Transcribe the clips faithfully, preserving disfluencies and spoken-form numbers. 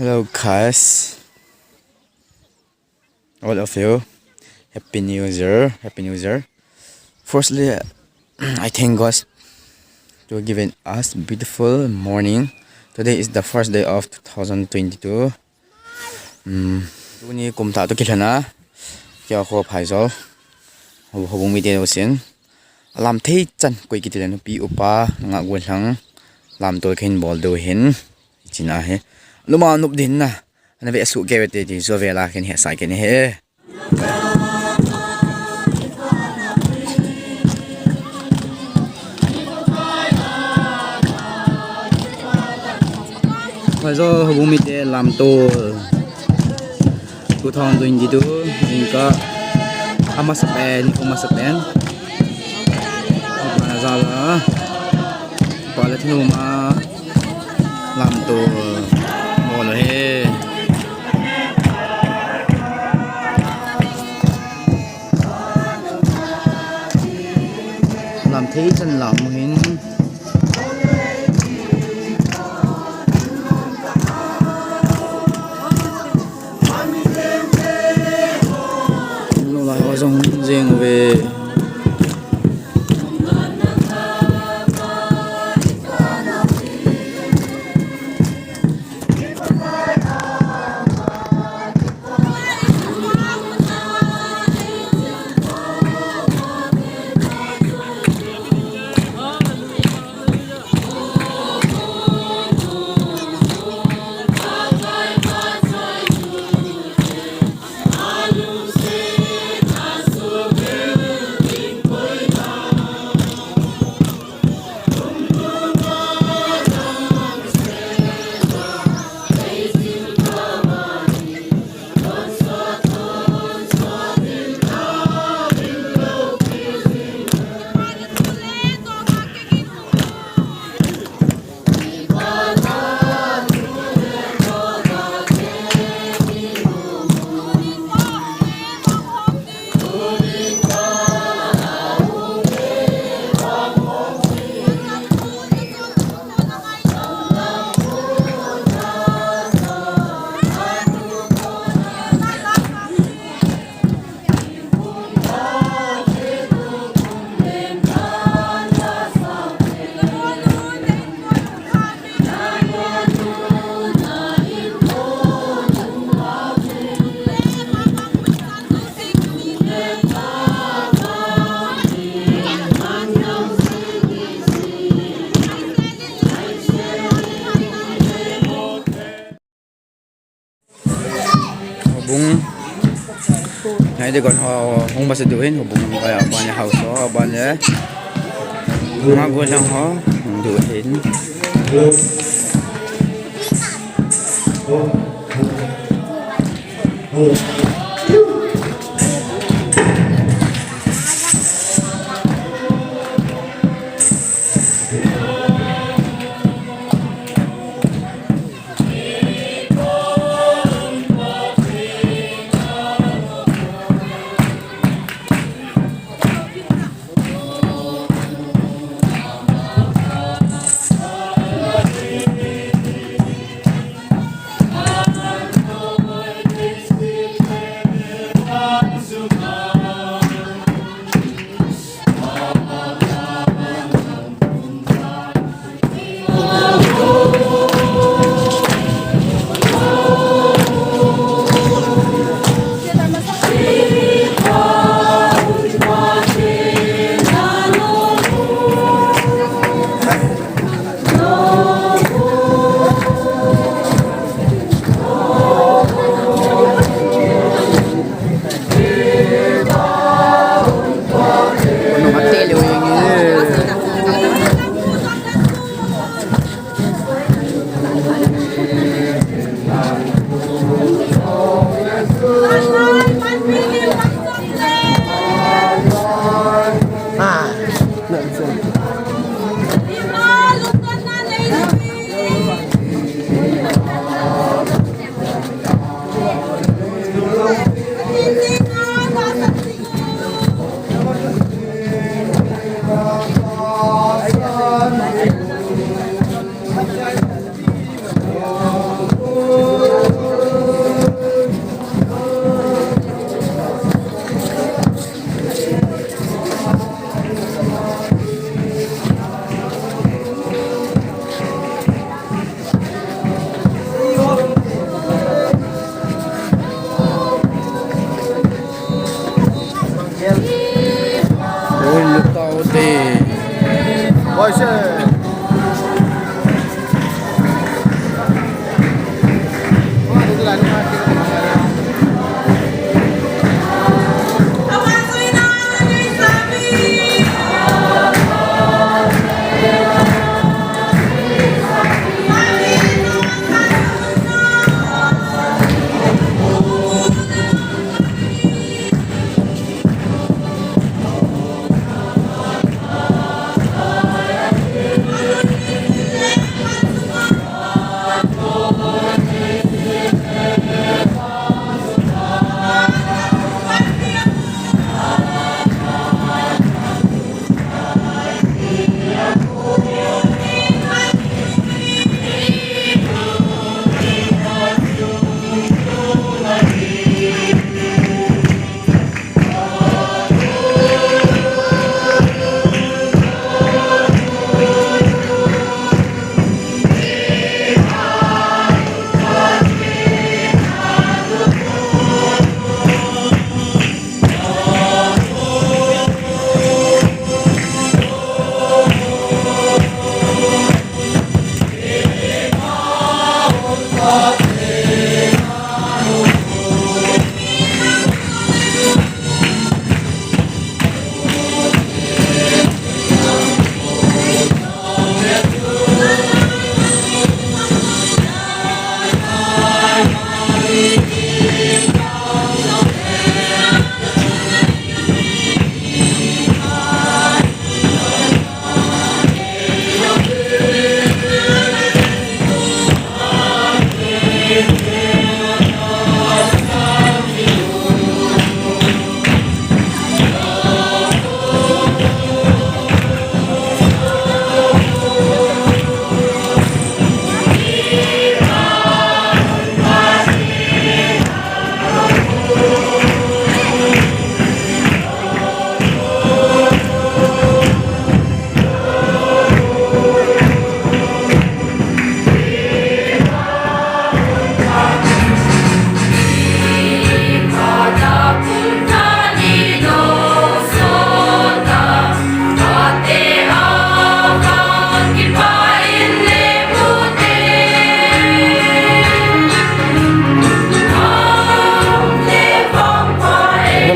Hello, guys. All of you. Happy New Year. Happy New Year. Firstly, I thank God to giving us beautiful morning. Today is the first day of two thousand twenty-two. Hmm. Tuni kum thah toh kilhon a, keiho kho Phaijol, ho, houbung mite jousen. Alam thei chan koi kiti le nupi upa, nungah gollhang, lamtol kahin bol diu ahin, hiche a hi. Numa nop din na, ana ve suh kei ve te ti, jo vela kahin hetsah kit ahi. Phaijol houbung mite lamtol two thousand twenty-two, jingkah amasapen, amasapen. Bana jala, bala thiluma, lamtol bol u ahi. Lam thei chan lam u ahin. Lou lai ho jong jeng uve. Houbung. Nai de kon ho, hung ba se du hin, houbung hung kaya, aban le house ho, aban le. Nungah gollhang ho, hung du hin.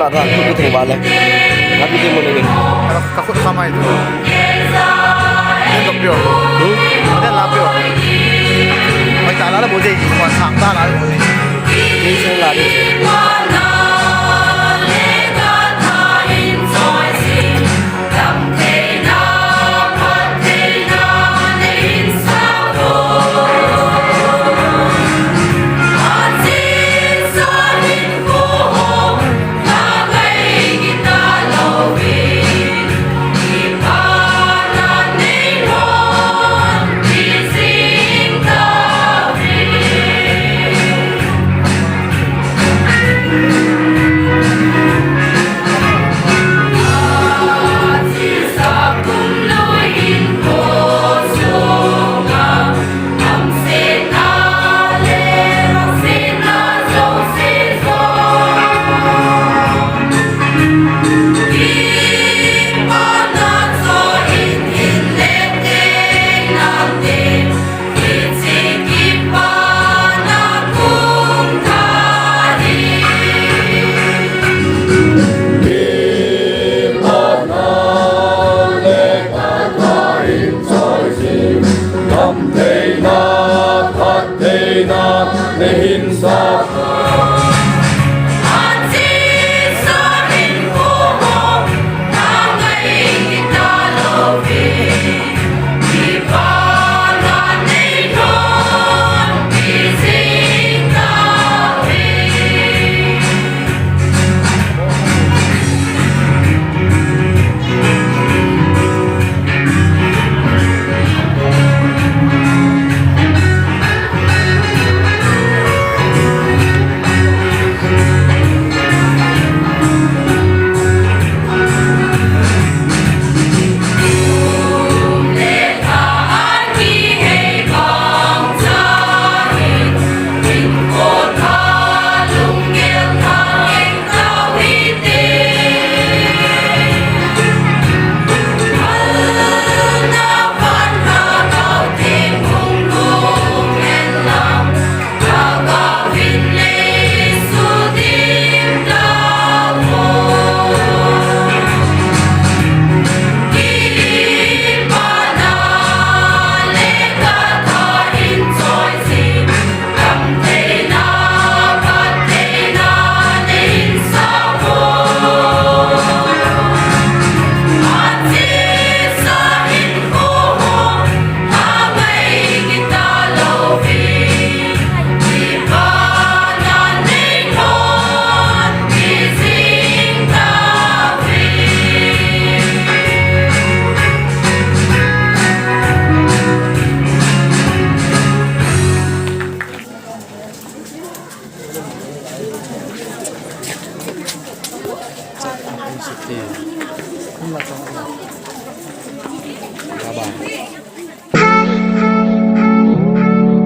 Nala ra, khu khu thei ba le. Nga bi te mo le. Ka khut kha mai tu. Nen dok pio. Hmm? Nen la pio. Mai ta la la bo de, ko sang ta la bo de. Ni sang la de. Bye bye.